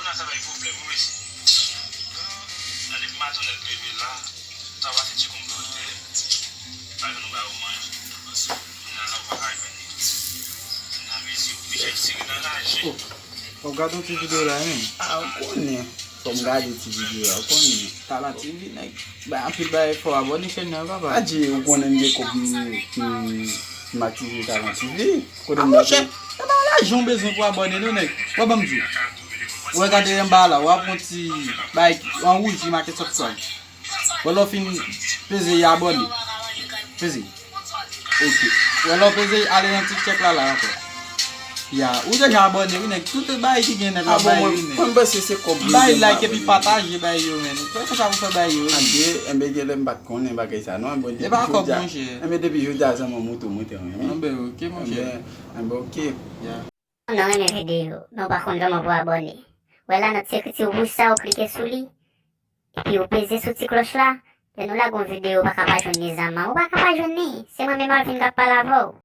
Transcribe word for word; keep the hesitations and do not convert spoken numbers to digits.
Sa bay pwoblèm wi mesye. Gade maten w leve la, sa pase ti konplote. Pa gen nou ba ou manje. Kounye a la ou pa ka jwenn li. Kounye a mesye oblije tire nan raje. W ap gade yon ti videyo la menm? A, ou konnen. Fò m gade ti videyo a, ou konnen. Talan T V, nèg bay anpil bagay, fò abòne chèn nan, papa. Adje, ou konnen m gen kòb m, m, m aktive Talan T V. Kote m monchè, e pa lajan w bezwen pou abòne non, nèg. Wè, ban m di w. Ou wè gade anba la, w ap wè yon ti bagay an wouj ki make subscribe. Wè lè w fin peze abòne. Peze. Ok. Wè lè w peze ale nan ti tchèk la la ankò. Ya, ou deja abòne wi nèg, tout bagay ki gen nèg la bay wi nèg. Mwen panse se kòb li bay like epi pataje bay yo men. Se konsa pou fè bay yo wi. Adye, enben genlè m pa t konnen bagay sa non. Enben depi jodi a, enben depi jodi a zanmi m moute mwen te renmen. Enben ok monchè. Enben ok. Ya. Non renmen videyo, men w pa konn kòman pou abòne. Wè la nan ti ekriti wouj sa ou klike sou li. Epi ou peze sou ti klòch la. Lè nou lage yon videyo ou pa ka pa jwenn li zanmi m, ou pa ka pa jwenn li. Se mwen menm Alvin k ap pale avè w.